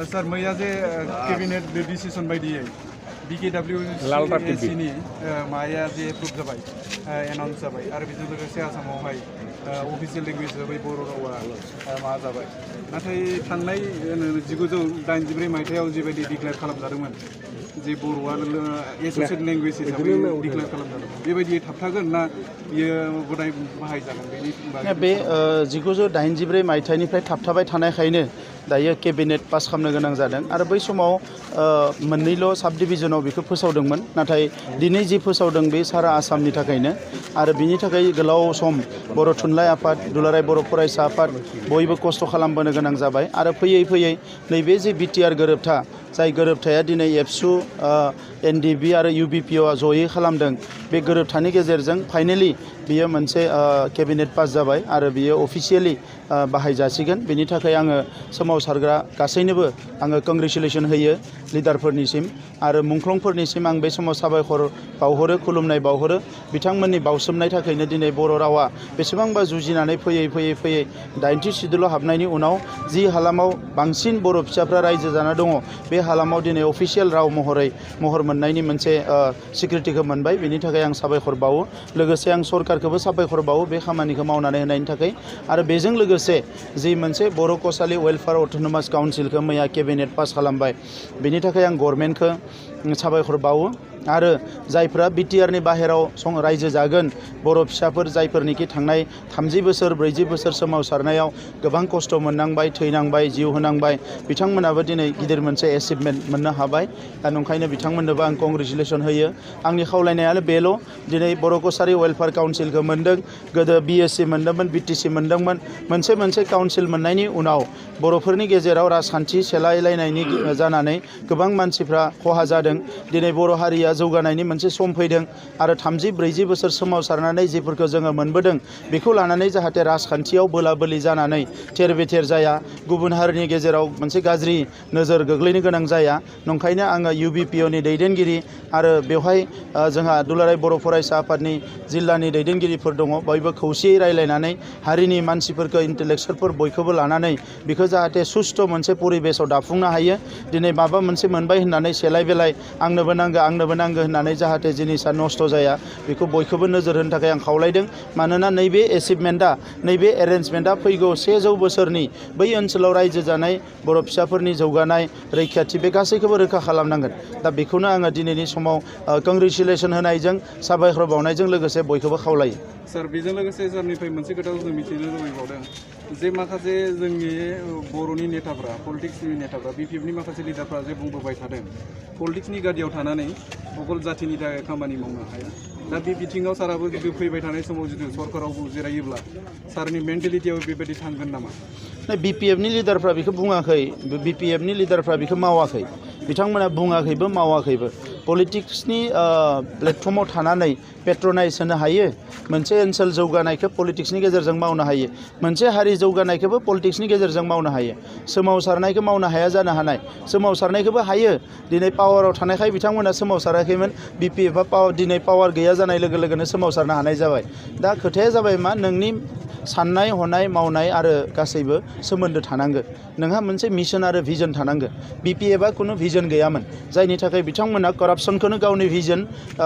सर मैया जे cabinet decision बायदियै BKWC नि माया जे एप्रुभ जाबाय एनाउन्स जाबाय आरो बेजों लोगोसे आसामावहाय अफिसियेल लेंगुवेज जाबाय बर' रावा मा जाबाय नाथाय थांनाय 1983 मायथाइयाव जिबायदि डिक्लेयार खालामजादोंमोन जे बर'आ एसोसिएटेड लेंगुवेज हिसाबै डिक्लेयार खालामजादोंमोन बेबायदि थाबथागोन ना बियो गदाय बाहायजागोन बेनि बागै बे 1983 मायथाइनिफ्राय थाबथाबाय थानायखायनो दायो केबिनेट पास खालामनो गोनां जादों आरो बै समाव मोननैल' साब डिभिजनाव बेखौ फोसावदोंमोन नाथाय दिनै जि फोसावदों बे सारा आसामनि थाखायनो आरो बिनि थाखाय गोलाव सम बर' थुनलाइ आफाद दुलाराय बर' फरायसा आफाद बयबो खस्थ' खालामबोनो गोनां जाबाय आरो फैयै फैयै नैबे जे बिटिआर गोरोबथा जाय गोरोबथाया दिनै एबसु NDB आरो UBPA जयै खालामदों बे गोरोबथानि गेजेरजों फाइनेलि बियो मोनसे केबिनेट पास जाबाय आरो बियो अफिसियेलि बाहायजासिगोन बेनि थाखाय आङो सोमावसारग्रा गासैनोबो आङो कंग्रेचुलेसन होयो लिडारफोरनिसिम आरो मुंख्लंफोरनिसिम आं बे समाव साबायखर बावहरो खुलुमनाय बावहरो बिथांमोननि बावसोमनाय थाखायनो दिनै बर' रावा बेसेबांबा जुजिनानै फैयै 80 सिदुलाव हाबनायनि उनाव जि हालामाव बांसिन बर' फिसाफ्रा रायजो जाना दङ बे हालामाव दिनै अफिसियेल राव महर मोननायनि मोनसे सिक्रिटिखौ मोनबाय बेनि थाखाय आं साबायखर बावो लोगोसे आं सरकारखौबो साबायखर बावो बे खामानिखौ मावनानै होनायनि थाखाय आरो बेजों लोगोसे जि मोनसे बर' कसालि वेलफेयार अट'नमास काउन्सिलखौ मैया केबिनेट पास खालामबाय बेनि थाखाय आं गभर्नमेन्टखौ साबायखर बावो आरो जायफ्रा बिटिआरनि बाहेराव रायजो जागोन बर' फिसाफोर जायफोरनिखि थांनाय 30 बोसोर 40 बोसोर सोमावसारनायाव गोबां खस्थ' मोननांबाय थैनांबाय जिउ होनांबाय बिथांमोनाबो दिनै गिदिर मोनसे एचिभमेन्ट मोननो हाबाय दा नंखायनो बिथांमोननोबो आं कंग्रेचुलेसन होयो आंनि खावलायनायानो बेल' दिनै बर' कसारि वेलफेयार काउन्सिलखौ मोनदों गोदो BSc मोनदोंमोन BTC मोनदोंमोन मोनसे काउन्सिल मोननायनि उनाव बर'फोरनि गेजेराव राजखान्थि सेलायलायनायनि जानानै गोबां मानसिफ्रा खहा जादों दिनै बर' हारिया जौगानायनि मोनसे सम फैदों आरो 30-40 बोसोर सोमावसारनानै जिफोरखौ जोङो मोनबोदों बेखौ लानानै जाहाथे राजखान्थियाव बोला बोलि जानानै थेर बेथेर जाया गुबुन हारिनि गेजेराव मोनसे गाज्रि नोजोर गोग्लैनो गोनां जाया नंखायनो आङो UBPOनि दैदेनगिरि आरो बेवहाय जोंहा दुलाराय बर' फरायसा आफादनि जिल्लानि दैदेनगिरिफोर दङ बयबो खौसेयै रायलायनानै हारिनि मानसिफोरखौ इन्टेलेक्सुवेलफोर बयखौबो लानानै बेखौ जाहाथे सुस्थ' मोनसे परिबेसाव दाफुंनो हायो दिनै माबा मोनसे मोनबाय होननानै सेलाय बेलाय आंनोबो नांगौ होननानै जाहाथे जिनिसा नस्थ' जाया बेखौ बयखौबो नोजोर होनो थाखाय आं खावलायदों मानोना नैबे एचिभमेन्टआ नैबे एरेन्जमेन्टआ फैगौ 100 बोसोरनि बै ओनसोलाव रायजो जानाय बर' फिसाफोरनि जौगानाय रैखाथि बे गासैखौबो रोखा खालामनांगोन दा बेखौनो आङो दिनैनि समाव कंग्रेचुलेसन होनायजों साबायखर बावनायजों लोगोसे बयखौबो खावलायो सर बेजों लोगोसे सारनिफ्राय मोनसे खोथा जों मिथिनो लुबैबावदों जे माखासे जोंनि बर'नि नेताफ्रा पलिटिक्सनि नेताफ्रा BPFनि माखासे लिडारफ्रा जे बुंबोबाय थादों पलिटिक्सनि गादियाव थानानै अकल जाथिनि थाखाय खामानि मावनो हाया दा बे बिथिङाव साराबो जुदि फैबाय थानाय समाव जुदि सरकाराव जिरायोब्ला सारनि मेन्टेलिटियाव बेबायदि थांगोन नामा BPFनि लिडारफ्रा बेखौ बुङाखै BPFनि लिडारफ्रा बेखौ मावाखै बिथांमोना बुङाखैबो मावाखैबो पलिटिक्सनि प्लेटफर्माव थानानै पेट्रनाइज होनो हायो मोनसे ओनसोल जौगानायखौ पलिटिक्सनि गेजेरजों मावनो हायो मोनसे हारि जौगानायखौबो पलिटिक्सनि गेजेरजों मावनो हायो सोमावसारनायखौ मावनो हाया जानो हानाय सोमावसारनायखौबो हायो दिनै पावाराव थानायखाय बिथांमोना सोमावसाराखैमोन BPFआ दिनै पावार गैया जानाय लोगो लोगोनो सोमावसारनो हानाय जाबाय दा खोथाया जाबाय मा नोंनि साननाय हनाय मावनाय आरो गासैबो सोमोन्दो थानांगोन नोंहा मोनसे मिशन आरो भिजन थानांगोन BPFआ खुनु भिजन गैयामोन जायनि थाखाय बिथांमोना करापसनखौनो गावनि भिजन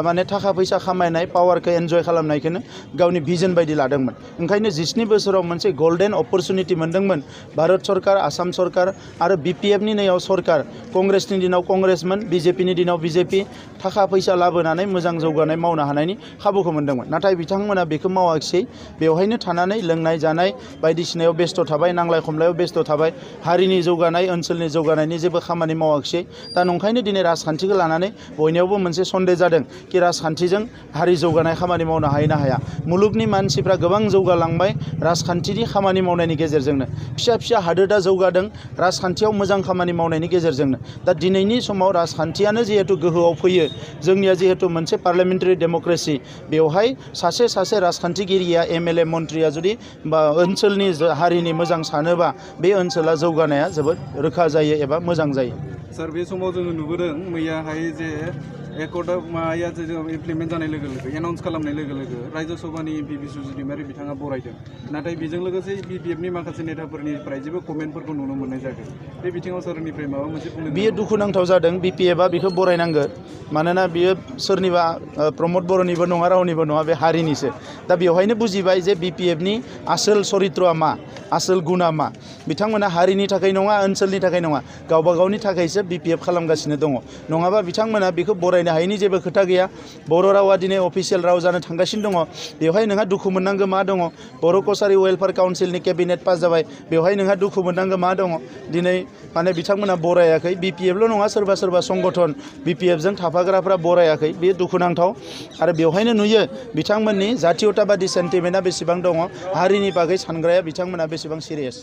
माने थाखा फैसा खामायनाय पावारखौ एन्जय खालामनायखौनो गावनि भिजन बायदि लादोंमोन ओंखायनो 17 बोसोराव मोनसे गोल्डेन अपरचुनिटि मोनदोंमोन भारत सरकार आसाम सरकार आरो BPFनि नैयाव सरकार कंग्रेसनि दिनाव कंग्रेसमोन BJPनि दिनाव BJP थाखा फैसा लाबोनानै मोजां जौगानाय मावनो हानायनि खाबुखौ मोनदोंमोन नाथाय बिथांमोना बेखौ मावाखिसै बेवहायनो थानानै लोंनाय जानाय बायदिसिनायाव बेस्थ' थाबाय नांलाय खमलायाव बेस्थ' थाबाय हारिनि जौगानाय ओनसोलनि जौगानायनि जेबो खामानि मावाखिसै दा नंखायनो दिनै राजखान्थिखौ लानानै बयनियावबो मोनसे सन्देह जादों कि राजखान्थिजों हारि जौगानाय खामानि मावनो हायो ना हाया मुलुगनि मानसिफ्रा गोबां जौगालांबाय राजखान्थिनि खामानि मावनायनि गेजेरजोंनो फिसा हादोरा जौगादों राजखान्थियाव मोजां खामानि मावनायनि गेजेरजोंनो दा दिनैनि समाव राजखान्थियानो जिहेतु गोहोआव फैयो जोंनिया जिहेतु मोनसे पार्लियामेन्टारि डेम'क्रेसि बेवहाय सासे राजखान्थिगिरिया MLA मन्थ्रिया जुदि ओनसोलनि हारिनि मोजां सानोबा बे ओनसोला जौगानाया जोबोद रोखा जायो एबा मोजां जायो सर बे समाव जोङो नुबोदों मैयाहाय जे एकर्डआ माया इमप्लिमेन्ट जानाय लोगो लोगो एनाउन्स खालामनाय लोगो लोगो रायजो सभानि एमपि बिश्वजित दैमारि बिथाङा बरायदों नाथाय बेजों लोगोसे बिपिएफनि माखासे नेताफोरनिफ्राय जेबो कमेन्टफोरखौ नुनो मोननाय जायाखै बे बिथिङाव सोरनिफ्राय माबा मोनसे बुंनो बियो दुखुनांथाव जादों बिपिएफआ बेखौ बरायनांगोन मानोना बियो सोरनिबा प्रमद बर'निबो नङा रावनिबो नङा बे हारिनिसो दा बेवहायनो बुजिबाय जे बिपिएफनि आसोल चरित्रआ मा आसोल गुना मा बिथांमोना हारिनि थाखाय नङा ओनसोलनि थाखाय नङा गावबा गावनि थाखायसो बिपिएफ खालामगासिनो दङ नङाबा बिथांमोना बेखौ बरायनो हायैनि जेबो खोथा गैया बर' रावा दिनै अफिसियेल राव जानो थांगासिनो दङ बेवहाय नोंहा दुखु मोननांगौ मा दङ बर' कसारि वेलफेयार काउन्सिलनि केबिनेट पास जाबाय बेवहाय नोंहा दुखु मोननांगौ मा दङ दिनै माने बिथांमोना बरायाखै बिपिएफल' नङा सोरबा सोरबा संगठन बिपिएफजों थाफाग्राफ्रा बरायाखै बे दुखुनांथाव आरो बेवहायनो नुयो बिथांमोननि जातीयताबादि सेन्टिमेन्टआ बेसेबां दङ हारिनि बागै सानग्राया बिथांमोना बेसेबां सिरियास